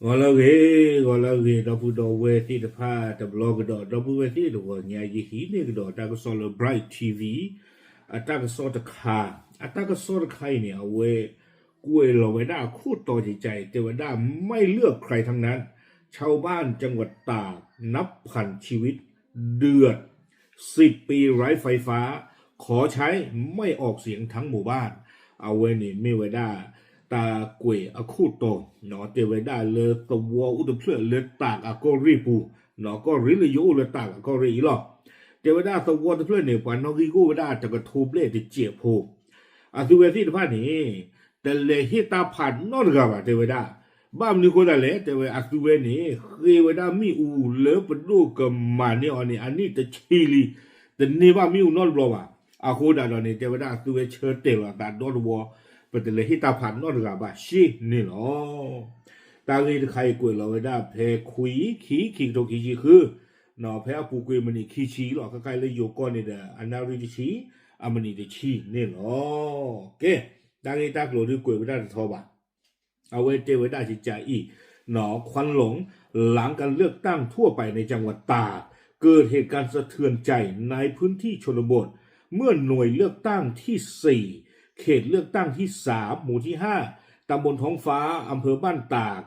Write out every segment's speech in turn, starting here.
ဂီၤလၢအဂ့ၤ, ဂီၤလၢအဂ့ၤ ဒီပုၢ်ဒီဝဲၢ်သ့ၣ်တဖၣ်တဘျီကဒီး, ဒီပုၢ်ဝဲၢ်သ့ၣ်တဂီၤညါ ယဟံးန့ၢ်ကဒီးတၢ်ကစီၣ်လၢ Bright T V အတၢ်ကစီၣ်တခါ, အတၢ်ကစီၣ်တခါအံၤန့ၣ် အဝဲကွဲးလီၤဝဲဒၣ်အခိၣ်တီကကါအံၤ တဲဝဲဒၣ် ไม่เลือกใครทั้งนั้น ชาวบ้านจังหวัดตากนับพันชีวิต เดือด สิบปีไร้ไฟฟ้า ขอใช้ไม่ออกเสียงทั้งหมู่บ้าน အဝဲန့ၣ်မ့ၢ်ဝဲဒၣ် တၢ်ကွဲးအခိၣ်တီ တဲဝဲဒၣ်လၢသဝီအိၣ်တဖျၢၣ်လၢတၢးအကီၢ်ရ့ၣ်ပူၤ, ကီၢ်ရ့ၣ်လၢယအိၣ်လၢတၢးအကီၢ်ရ့ၣ်အံၤလီၤ. တဲဝဲဒၣ်သဝီတဖျၢၣ်န့ၣ် ပှၤနီၣ်ဂံၢ်အိၣ်ဝဲဒၣ်တကထိဘျဲၣ်တစဲးဖိ, အသုဝဲသ့ၣ်တဖၣ်န့ၣ် တလဲၤဟ့ၣ်တၢ်ဖးနီတဂၤဘၣ် တဲဝဲဒၣ်. ဘၣ်မနုၤအဃိသတးလဲၣ် တဲဝဲအသုဝဲန့ၣ် ဃ့ဝဲဒၣ်မ့ၣ်အူလၢပဒိၣ်ကမၤန့ၢ်အီၤန့ၣ် အနံၣ်တဆံလံ, တန့ၢ်ဘၣ်မ့ၣ်အူနီတဘျီဘၣ်. အဃိသတးဒီးန့ၣ် တဲဝဲဒၣ်အသုဝဲဆၢတဲာ်လီၤအသးဒီတဝီ, ပတလဲၤဟ့ၣ်တၢ်ဖးနီတဂၤဘၣ် ရှ့န့ၣ်လီၤ. တၢ်ဂ့ၢ်တခါအံၤကွဲးလီၤဝဲဒၣ်ဖဲခွံ ခံ ခံကထိခံဆံဃု, ဖဲအပူၤကွံာ်မံးနံးခံဆံလီၤ. ခဲခါအံၤလၢယိၤကီၢ်န့ၣ်ဒီး အနၣ်ရံၣ်တဆံ, အမံးနံးတဆံန့ၣ်လီၤ. ကဲ, တၢ်ဂ့ၢ်တၢ်ကျိၤဒုးကွဲးဝဲဒၣ်တထီဘၣ်. အဝဲတဲဝဲဒၣ်ကကါအံၤ, ควันหลง หลังการเลือกตั้งทั่วไปในจังหวัดตาก เกิดเหตุการณ์สะเทือนใจในพื้นที่ชนบท เมื่อหน่วยเลือกตั้งที่สี่ เขตเลือกตั้งที่สาม หมู่ที่ห้า ตำบลท้องฟ้า อำเภอบ้านตาก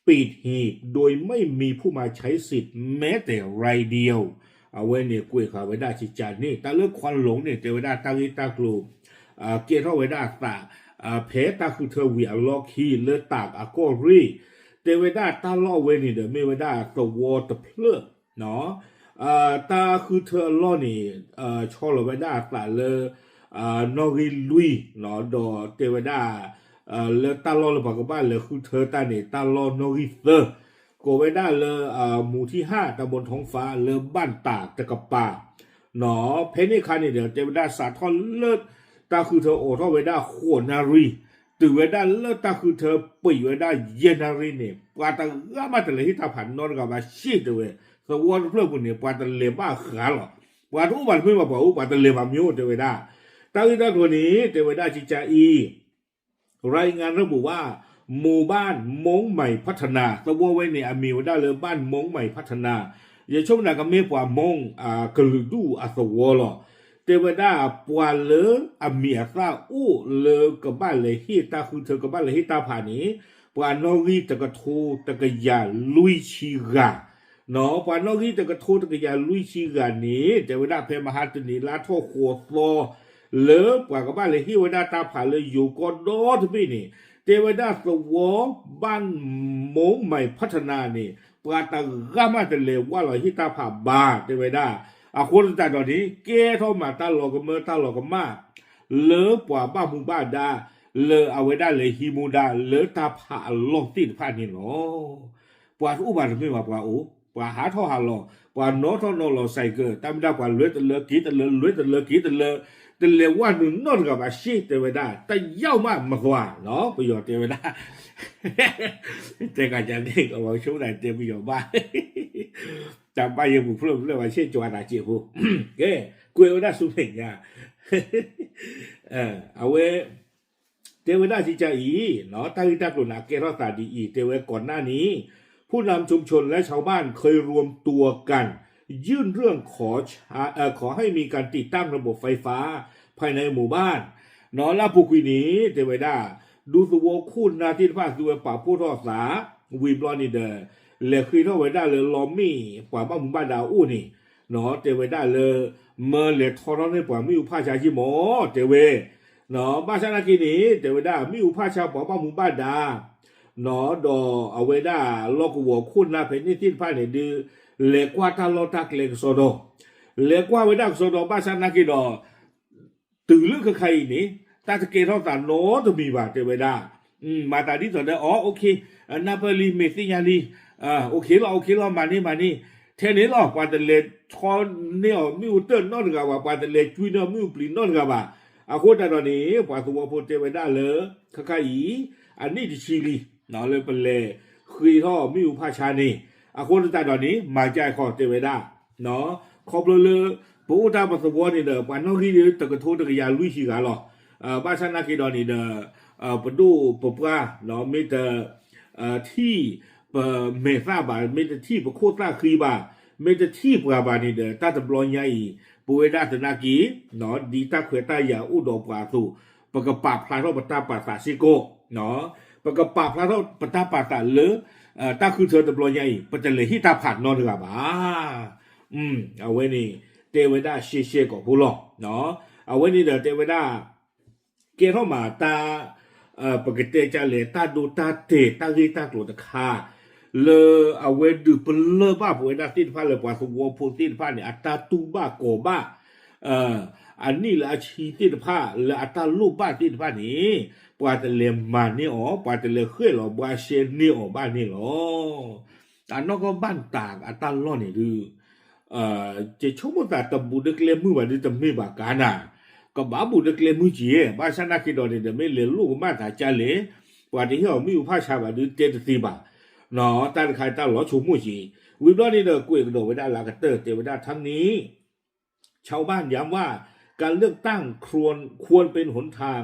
ปิดหีบโดยไม่มีผู้มาใช้สิทธิ์แม้แต่รายเดียว အဝဲန့ၣ်ကွဲးဃာ်ဝဲဒၣ်ကကါန့ၣ် တၢ်လၢ ควันหลง န့ၣ် တဲဝဲဒၣ်တၢ်ဂ့ၢ်တၢ်ကျိၤ ကဲထီၣ်ဝဲဒၣ်အသး ဖဲတၢ်ဃုထၢဝံၤအလီၢ်ခံလၢတၢးအကီၢ်ရ့ၣ်, တဲဝဲဒၣ်တၢ်လီၢ်ဝဲန့ၣ်ဒီး မ့ၢ်ဝဲဒၣ်သဝီတဖျၢၣ်, တၢ်ဃုထၢအလီၢ်န့ၣ် ဆီလီၤဝဲဒၣ်အသးလၢ နီၣ်ဂံၢ်လွံၢ်, ဒီးတဲဝဲဒၣ် လၢတၢ်လီၢ်လၢပှၤကဘၣ်လဲၤဃုထၢတၢ်န့ၣ် တၢ်လီၢ်နီၣ်ဂံၢ်သၢ, ကိးဝဲဒၣ်လၢ မူၤထံဟၣ် တၢ်ဘိၣ်ထီၣ်ဖး လၢဘၣ်တၢ်တကပၤ ဖဲန့ၣ်အခါန့ၣ်ဒီး တဲဝဲဒၣ်စးထီၣ်လၢ တၢ်ဃုထၢအိးထီၣ်ဝဲဒၣ်ဃိးနၣ်ရံၣ်, တုၤဝဲဒၣ်လၢတၢ်ဃုထၢပံာ်ဝဲဒၣ်ယဲၢ်နၣ်ရံၣ်န့ၣ် ပှၤတဂၤမးတလဲၤဟ့ၣ်တၢ်ဖးနီတဂၤဘၣ် ရှ့တဲဝဲ, သဝီတဖျၢၣ်ပူၤန့ၣ် ပှၤတလဲၤဘၣ်ဃးလီၤ, ပှၤတအိၣ်ဘၣ်တမ့ၢ်ဘၣ်ပှၤအိၣ် ပှၤတလဲၤဘၣ်မ့ၢ်အိၣ်တဲဝဲဒၣ်, တၢ်ဂ့ၢ်တၢ်ကျိၤန့ၣ် တဲဝဲဒၣ်ကကါအံၤ รายงานระบุว่า หมู่บ้านมงใหม่พัฒนา သဝီဝဲန့ၣ် အမံၤဝဲဒၣ်လၢ บ้านมงใหม่พัฒนา ယဆိကမိၣ်ကမ့ၢ်ပှၤမုၣ် ကလုာ်ဒူၣ်အသဝီလီၤ. တဲဝဲဒၣ် ပှၤလၢအမံၤအသၣ်အိၣ်လၢကဘၣ်လဲၤဟ့ၣ်တၢ်ဃုထၢ ကဘၣ်လဲၤဟ့ၣ်တၢ်ဖးန့ၣ် ပှၤနီၣ်ဂံၢ်တကထိတကယၤလွံၢ်ဆံဂၤ ပှၤနီၣ်ဂံၢ်တကထိတကယၤလွံၢ်ဆံဂၤန့ၣ် တဲဝဲဒၣ်ဖဲမဟါတနံၤလါထီၣ်ဃိးသီ လၢပှၤကဘၣ်လဲၤဟ့ၣ်ဝဲဒၣ်တၢ်ဖးလၢယိၤကီၢ်ဒီတဘ့ၣ်န့ၣ် တဲဝဲဒၣ်သဝီ บ้านมงใหม่พัฒนา န့ၣ် ပှၤတဂၤမးတလဲၤဝၢ်လီၤဟ့ၣ်တၢ်ဖးဘၣ် တဲဝဲဒၣ်, အဃိသတးဒီးန့ၣ် ကဲထီၣ်မးတၢ်လီၤကမၢတၢ်လီၤကမၣ် လၢပှၤဘၣ်မူဘၣ်ဒါ လၢအဝဲဒၣ်လဲၤဟံးမူဒါလၢတၢ်ဖးအလီၢ်သ့ၣ်တဖၣ်န့ၣ်လီၤ. ပှၤတအိၣ်ဘၣ်တမ့ၢ်ဘၣ်ပှၤအိၣ်, ပှၤဟးထီၣ်ဟးလီၤ, ပှၤနီၣ်ထီၣ်နီၣ်လီၤ ဆိုင်ကယ်, တၢ်မ့ၢ်ဒၣ်ပှၤလဲၤတလၢက့ၤတလၢ လဲၤတလၢက့ၤတလၢ, တလဲၤဝၢ်နုာ်နီတဂၤဘၣ် ရှ့တဲဝဲဒၣ်, တယောက်မှမသွား, ပယီၤတဲဝဲဒၣ် တဲကးကန့ၣ် ကဘၣ်ဆိကမိၣ်သးတဲပယီၤဘၣ်, တၢ်ဘၣ်ယဲၢ်ပူၤဖျၢၣ်ဖျၢၣ်ဘၣ် ဆ့ၣ်ကၠွၤတၢ်စဲးဖိ, ကဲ, ကွဲးဝဲဒၣ်ဆူမဲာ်ညါ, အဝဲ တဲဝဲဒၣ်ကကါအံၤ, တၢ်ဂ့ၢ်တၢ်ကျိၤန့ၣ် အကဲထီၣ်သးဒ်အံၤ, တဲဝဲကိးနၣ်န့ၣ် ผู้นำชุมชนและชาวบ้านเคยรวมตัวกันยื่นเรื่องขอ เอ่อ ขอให้มีการติดตั้งระบบไฟฟ้าภายในหมู่บ้าน လၢအပူၤကွံာ်န့ၣ် တဲဝဲဒၣ် ဒူသဝီခိၣ်နၢ်သ့ၣ်တဖၣ် သုဝဲပာ်ဖှိၣ်ထီၣ်သး ဝံၤဘျီန့ၣ်ဒီး လဲၤဃ့ထီၣ်ဝဲဒၣ်လၢလီမ့ၣ် ပှၤဘၣ်မူဘၣ်ဒါအအိၣ်န့ၣ်, တဲဝဲဒၣ်လၢ မၢလဲၤထီထီၣ်န့ၢ်ပှၤမ့ၣ်အူဖးဆါက့မၢ် တဲဝဲ ဘၣ်ဆၣ်နာ်က့န့ၣ် တဲဝဲဒၣ် မ့ၣ်အူဖးဆါပှၤဘၣ်မူဘၣ်ဒါ ဒီးအဝဲဒၣ်လီၢ်ကဝီၤခိၣ်နၢ်ဖဲန့ၣ်သ့ၣ်တဖၣ်န့ၣ်ဒုး လဲၤကွၢ်တၢ်လီၢ်တၢ်ကျဲကစီဒီ, လဲၤကွၢ်ဝဲဒၣ်ကစီဒီ ဘၣ်ဆၣ်နာ်က့ဒီး တုၤလၢခဲခါအံၤန့ၣ် တၢ်တကဲထီၣ်သးနီတမံၤဘၣ် တဲဝဲဒၣ်, မၤသးဒ်သိးဒီး အ OK, နၢ်ပၢၢ်လံမ့ၢ်သ့ၣ်ညါလံ, OK လီၤ OK လီၤ မၤန့ၢ်မၤန့ၢ်, ထဲန့ၣ်လီၤ ပှၤတလဲၤထီန့ၢ်အီၤမ့ၣ်အူတၢၣ်နီတဂၤဘၣ်, ပှၤတလဲၤကွံန့ၢ်အီၤမ့ၣ်အူပျံၤနီတဂၤဘၣ်, အဃိသတးဒီးန့ၣ် ပှၤသဝီဖိတဲဝဲဒၣ်လၢ ခဲခါအံၤ အနံၣ်တဆံလံ လၢပလဲၤဃ့ထီၣ်မ့ၣ်အူဖးဆါန့ၣ်, အဃိသတးဒီးန့ၣ် မၤကခီတဲဝဲဒၣ် ခီဖျိလၢ ပအိၣ်တၢ်ပသဝီန့ၣ်ဒီး ပှၤနီၣ်ဂံၢ်တကထိတကယၤလွံၢ်ဆံဂၤလီၤ, ဘၣ်ဆၣ်နာ်က့ဒီးန့ၣ်ဒီး ပဒိၣ်ပပှၢ် မ့ၢ်တ ထံၣ် ပမဲာ်သၣ်ဘၣ်, မ့ၢ်တထံၣ်ပခိၣ်သၣ်ဃံဘၣ်, မ့ၢ်တထံၣ်ပှၤဘၣ်န့ၣ်ဒီး တၢ်တဘျီညါအံၤ ပဝဲဒၣ်သနာ်က့ ဒ်တၢ်ခွဲးတၢ်ယာ်အိၣ်ဒီးပှၤအသိး ပကပာ်ဖျါထီၣ်ပတၢ်ပာ်သးစ့ၢ်ကီး, ပကပာ်ဖျါထီၣ်ပတၢ်ပာ်သးလၢ တၢ်ဃုထၢတဘျီညါအံၤ ပတလဲၤဟ့ၣ်တၢ်ဖးနီတဂၤဘၣ်. အဝဲန့ၣ် တဲဝဲဒၣ်ရှဲရှဲကိာ်ဖိလီၤ. အဝဲန့ၣ်ဒီးတဲဝဲဒၣ် ကဲထီၣ်မးတၢ် ပကတဲကလဲၣ် တၢ်ဒိတၢ်တဲာ်တၢ်ဂ့ၢ်တၢ်ကျိၤတခါ လၢအဝဲဒုးပလၢၢ်ဘၣ်ပဝဲဒၣ်သ့ၣ်တဖၣ်လၢပှၤသဝီဖိသ့ၣ်တဖၣ်န့ၣ် အတၢ်တူၢ်ဘၣ်ကီၤဘၣ် အနံၣ်လၢအဆံသ့ၣ်တဖၣ်လၢအတၢ်လိၣ်ဘၣ်သ့ၣ်တဖၣ်န့ၣ် ပှၤတလဲၤမၤန့ၢ်အီၤ ပှၤတလဲၤဃဲၣ်လီၤဘှါရှဲန့ၢ်အီၤဘၣ်န့ၣ်လီၤ. အနီၢ်ကီၢ်ဘၣ်တၢ်အတၢ်လီၢ်န့ၣ်ဒုး ယဆိကမိၣ်သးတဘူးဒီးကျဲမုၢ်ဘၣ်ဒုးတမ့ၢ်ဘၣ်ကါနၤ, ကဘၣ်ဘူးဒီးကျဲမုၢ်က့ၤ, ဘၣ်ဆၣ်နာ်က့ဒီးန့ၣ်ဒီး မ့ၢ်လဲၤလိၣ်ကမၣ်သးကလဲၣ်, ပှၤတဟ့ၣ်အီၤမ့ၣ်အူဖၣ်ဆါဘၣ်ဒုးတဲတသ့ဘၣ်, တၢ်တခါတၢ်လီၤဆိကမိၣ်က့ၤ, ဝံၤဘျီန့ၣ်ဒီးကွဲးကဒီးဝဲဒၣ်လၢအကတၢၢ်တဲဝဲဒၣ်ထါန့ၣ် ชาวบ้านย้ำว่าการเลือกตั้งควรควรเป็นหนทาง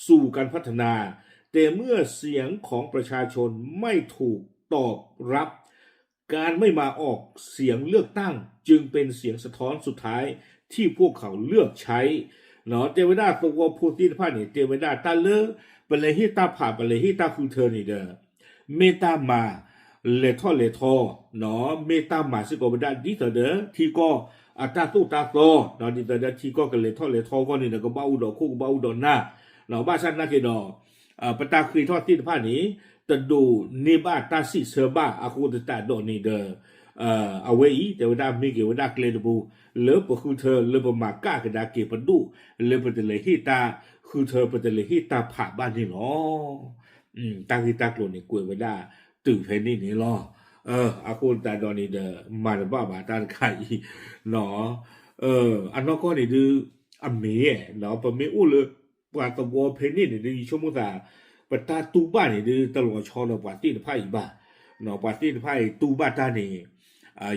สู่การพัฒนา แต่เมื่อเสียงของประชาชนไม่ถูกตอบรับ การไม่มาออกเสียงเลือกตั้งจึงเป็นเสียงสะท้อนสุดท้ายที่พวกเขาเลือกใช้ တဲဝဲဒၣ်သဝီဖိသ့ၣ်တဖၣ်န့ၣ် တဲဝဲဒၣ်တၢ်လၢ ပလဲၤဟ့ၣ်တၢ်ဖး ပလဲၤဟ့ၣ်တၢ်ဃုထၢန့ၣ်ဒီး မ့ၢ်တၢ်မၤ လဲၤထီၣ်လဲၤထီ, မ့ၢ်တၢ်မၤစ့ၢ်ကီးဝဲဒၣ်ဒ်သိးဒီး ထံကီၢ်အတၢ်သိၣ်တၢ်သီ, ဒ်သိးဒီးထံကီၢ်ကလဲၤထီၣ်လဲၤထီအဂီၢ်န့ၣ်ဒီး ကဘၣ်အိၣ်ဒီးခိၣ်ကဘၣ်အိၣ်ဒီးနၢ်, ဘၣ်ဆၣ်သနာ်က့ဒီး ပတၢ်ဃ့ထီၣ်သ့ၣ်တဖၣ်န့ၣ် တဒိးန့ၢ်ဘၣ်တၢ်စံးဆၢဘၣ်အဃိသတးဒီးန့ၣ်ဒီး အဝဲအံၤ တဲဝဲဒၣ်မ့ၢ်က့ၤဝဲဒၣ်ကျဲတဘိ လၢပဃုထၢလၢပမၤကၣ်ကဒါက့ၤပဒိၣ် လၢပတလဲၤဟ့ၣ်တၢ်ဃုထၢ ပတလဲၤဟ့ၣ်တၢ်ဖးဘၣ်န့ၣ်လီၤ. တၢ်ဂ့ၢ်တၢ်ကျိၤန့ၣ် ကွဲးဝဲဒၣ်တုၤဖဲန့ၣ်န့ၣ်လီၤ. အဃိသတးဒီးန့ၣ်ဒီး မၤတဘၣ်ဘၣ်တၢ်တခါအံၤ အနီၢ်ကီၢ်န့ၣ်ဒုး အမ့ၢ် ပမ့ၢ်အိၣ်လၢ ပှၤသဝီဖဲန့ၣ်န့ၣ်ဒုး ယဆိကမိၣ်သး ပတၢ်တူၢ်ဘၣ်န့ၣ်ဒုး တလီၤဆီဒီးပှၤသ့ၣ်တဖၣ်အံၤဘၣ်. ပှၤသ့ၣ်တဖၣ်အံၤတူၢ်ဘၣ်တၢ်န့ၣ်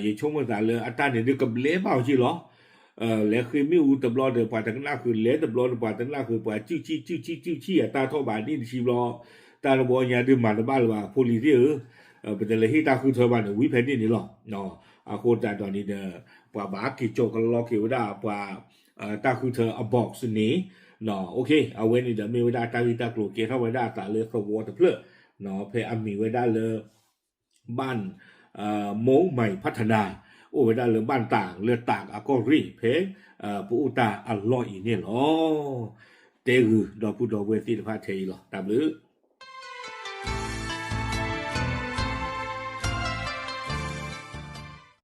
ယဆိကမိၣ်သးလၢအတၢ်န့ၣ်ဒုးကဘျဲဘၣ်အီၤက့ၢ်လီၤ. လဲၤဃ့မ့ၣ်အူတဘျီဒီး ပှၤတကနၣ်ဃုာ် လဲၤတဘျီဒီး ပှၤတကနၣ်ဃုာ် ပှၤစုၣ်ဆံၣ်စုၣ်ဆံၣ်စုၣ်ဆံၣ်အတၢ်ထီၣ်ဘၣ်န့ၣ်တဆံဘျီ တၢ်တဘျီညါဒုးမၤတဘၣ်လၢၤဘၣ် ဖိလံၤသ့ၣ်ဧၢ, ပတလဲၤဟ့ၣ်တၢ်ဃုထၢဘၣ်န့ၣ် ဝံၤဖဲန့ၣ်န့ၣ်လီၤ. အဃိသတးဒီးန့ၣ်ဒီး ပှၤဘၣ်က့ၤကၠီကလီက့ၤဝဲဒၣ်ပှၤ တၢ်ဃုထၢအ box န့ၣ်, အဝဲန့ၣ်ဒီးမ့ၢ်ဝဲဒၣ်တၢ်ဂ့ၢ်တၢ်ကျိၤကဲထီၣ်ဝဲဒၣ်အသးလၢသဝီတဖျၢၣ်, ဖဲအမံၤဝဲဒၣ်လၢ ဘၣ် မိၢ်မၤဖးထနၤ အိၣ်ဝဲဒၣ်လၢဘၣ်တၢ်လၢတၢ်အကီၢ်ရ့ၣ်ဖဲ ပအိၣ်တၢ်အလီၢ်အံၤန့ၣ်လီၤ. တဲဂုာ်ဒီပုၢ်ဒီဝဲၢ်သ့ၣ်တဖၣ်ထဲအံၤလီၤ. တၢ်ဘျုး